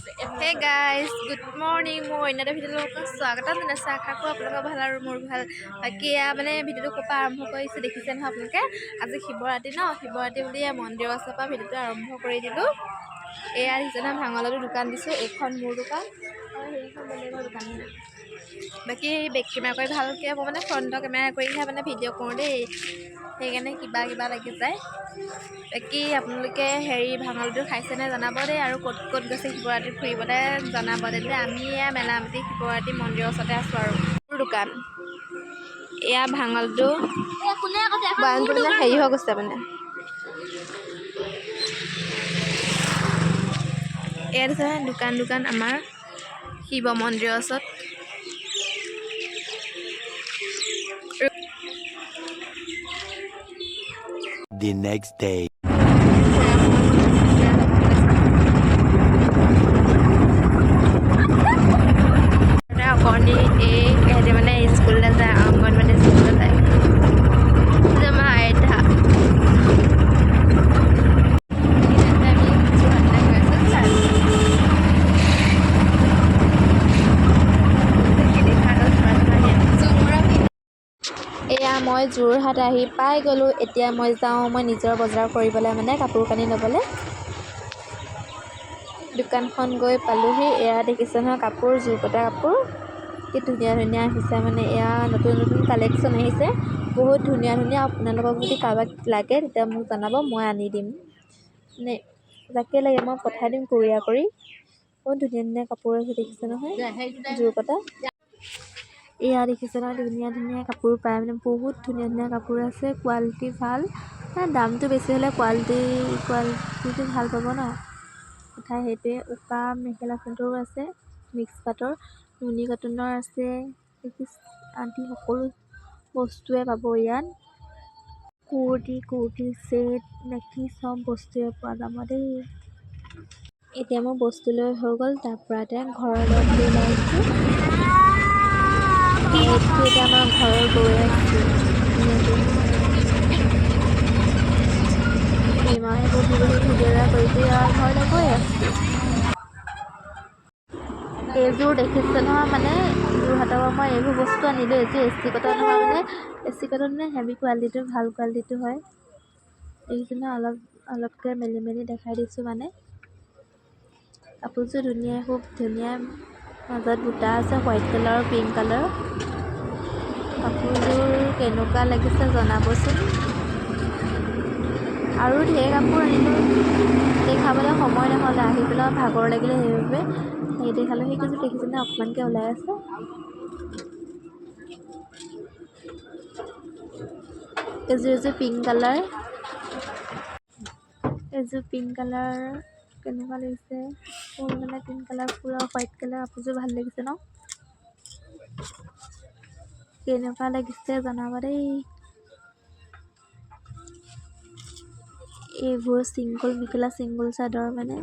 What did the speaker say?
Hey guys, good morning. মোৰ অন্য এটা ভিডিঅ'লৈ স্বাগতম জনাইছোঁ। আশা কৰোঁ আপোনালোকৰ ভাল আৰু মোৰ ভাল। বাকী এয়া মানে ভিডিঅ'টো ক'ৰ পৰা আৰম্ভ কৰিছোঁ দেখিছে নহয় আপোনালোকে। আজি শিৱৰাত্ৰি ন, শিৱৰাত্ৰি বুলি এয়া মন্দিৰৰ ওচৰৰ পৰা ভিডিঅ'টো আৰম্ভ কৰি দিলোঁ। এয়া দেখিছে নহয়, ভাঙলাটো দোকান দিছোঁ। এইখন মোৰ দোকান আৰু সেইখন বেলেগৰ দোকান। বাকী বেক কেমেৰা কৰি ভালকৈ, মই মানে ফ্ৰণ্টৰ কেমেৰা কৰিহে মানে ভিডিঅ' কৰোঁ দেই, সেইকাৰণে কিবা কিবা লাগি যায়। বাকী আপোনালোকে হেৰি ভাঙলটো খাইছেনে জনাব দেই, আৰু ক'ত ক'ত গৈছে শিৱৰাত্ৰি ফুৰিবলৈ জনাব তেন্তে। আমি এয়া মেলামুটি শিৱৰাত্ৰি মন্দিৰৰ ওচৰতে আছোঁ আৰু মোৰ দোকান এয়া ভাঙলটো বয়ানটো মানে হেৰি হৈ গৈছে। মানে ইয়াত আছে দোকান দোকান আমাৰ শিৱ মন্দিৰৰ ওচৰত। The next day. অকণি এই ইহঁতে মানে স্কুললৈ যায়, অংগনবাদী স্কুললৈ যায় যে আমাৰ আইতা। আমি যোৰহাটলৈ গৈ আছোঁ। এয়া মই যোৰহাট আহি পাই গ'লোঁ। এতিয়া মই যাওঁ মই নিজৰ বজাৰ কৰিবলৈ, মানে কাপোৰ কানি ল'বলৈ। দোকানখন গৈ পালোহি। এয়া দেখিছে নহয় কাপোৰ, জোৰ পতা কাপোৰ কি ধুনীয়া ধুনীয়া আহিছে। মানে এয়া নতুন নতুন কালেকশ্যন আহিছে, বহুত ধুনীয়া ধুনীয়া। আপোনালোকক যদি কাৰোবাক লাগে তেতিয়া মোক জনাব, মই আনি দিম। মানে যাকে লাগে মই পঠাই দিম কুৰিয়াৰ কৰি। বহুত ধুনীয়া ধুনীয়া কাপোৰ আছে, দেখিছে নহয় জোৰ পতা। এয়া দেখিছে নহয়, ধুনীয়া ধুনীয়া কাপোৰ পায়। মানে বহুত ধুনীয়া ধুনীয়া কাপোৰ আছে, কোৱালিটি ভাল। মানে দামটো বেছি হ'লে কোৱালিটিটো ভাল পাব ন, কথা সেইটোৱে। উকা মেখেলা চাদৰো আছে, মিক্স পাটৰ, নুনি কটনৰ আছে আদি সকলো বস্তুৱে পাব ইয়াত। কুৰ্তি, কুৰ্তি ছেট, মেখি চব বস্তুৱে পোৱা যাব দেই। এতিয়া মোৰ বস্তু লৈ হৈ গ'ল। তাৰপৰা এতিয়া ঘৰলৈ বুলি ওলাইছোঁ। এতিয়া আমাৰ ঘৰৰ গৈ আছোঁ ধুনীয়াকৈ। মায়ে বহি বহি ভিডিঅ' এটা কৰি কৰি আৰু ঘৰলৈ গৈ আছোঁ। এইযোৰ দেখিছে নহয়, মানে যোৰহাটৰ পৰা মই এইবোৰ বস্তু আনিলোঁ। এইযোৰ এ চি কটন হয়, মানে এ চি কটন মানে হেভি কোৱালিটিটো, ভাল কোৱালিটিটো হয়। দেখিছে নহয়, অলপ অলপকৈ মেলি মেলি দেখাই দিছোঁ। মানে কাপোৰযোৰ ধুনীয়া, খুব ধুনীয়া। মাজত বুটা আছে হোৱাইট কালাৰ, পিংক কালাৰ। কাপোৰযোৰ কেনেকুৱা লাগিছে জনাবচোন। আৰু ঢেৰ কাপোৰ আনিলোঁ, দেখাবলৈ সময় নহ'লে, আহি পেলাই ভাগৰ লাগিলে, সেইবাবে হেৰি দেখালোঁ। সেইকেইযোৰ দেখিছেনে অকণমানকৈ ওলাই আছে। এযোৰ এযোৰ পিংক কালাৰ, এযোৰ পিংক কালাৰ কেনেকুৱা লাগিছে ফুল, মানে পিংক কালাৰ ফুল আৰু হোৱাইট কালাৰ কাপোৰযোৰ ভাল লাগিছে ন? কেনেকুৱা লাগিছে জনাব দেই। এইবোৰ চিংগল মেখেলা, চিংগল চাদৰ মানে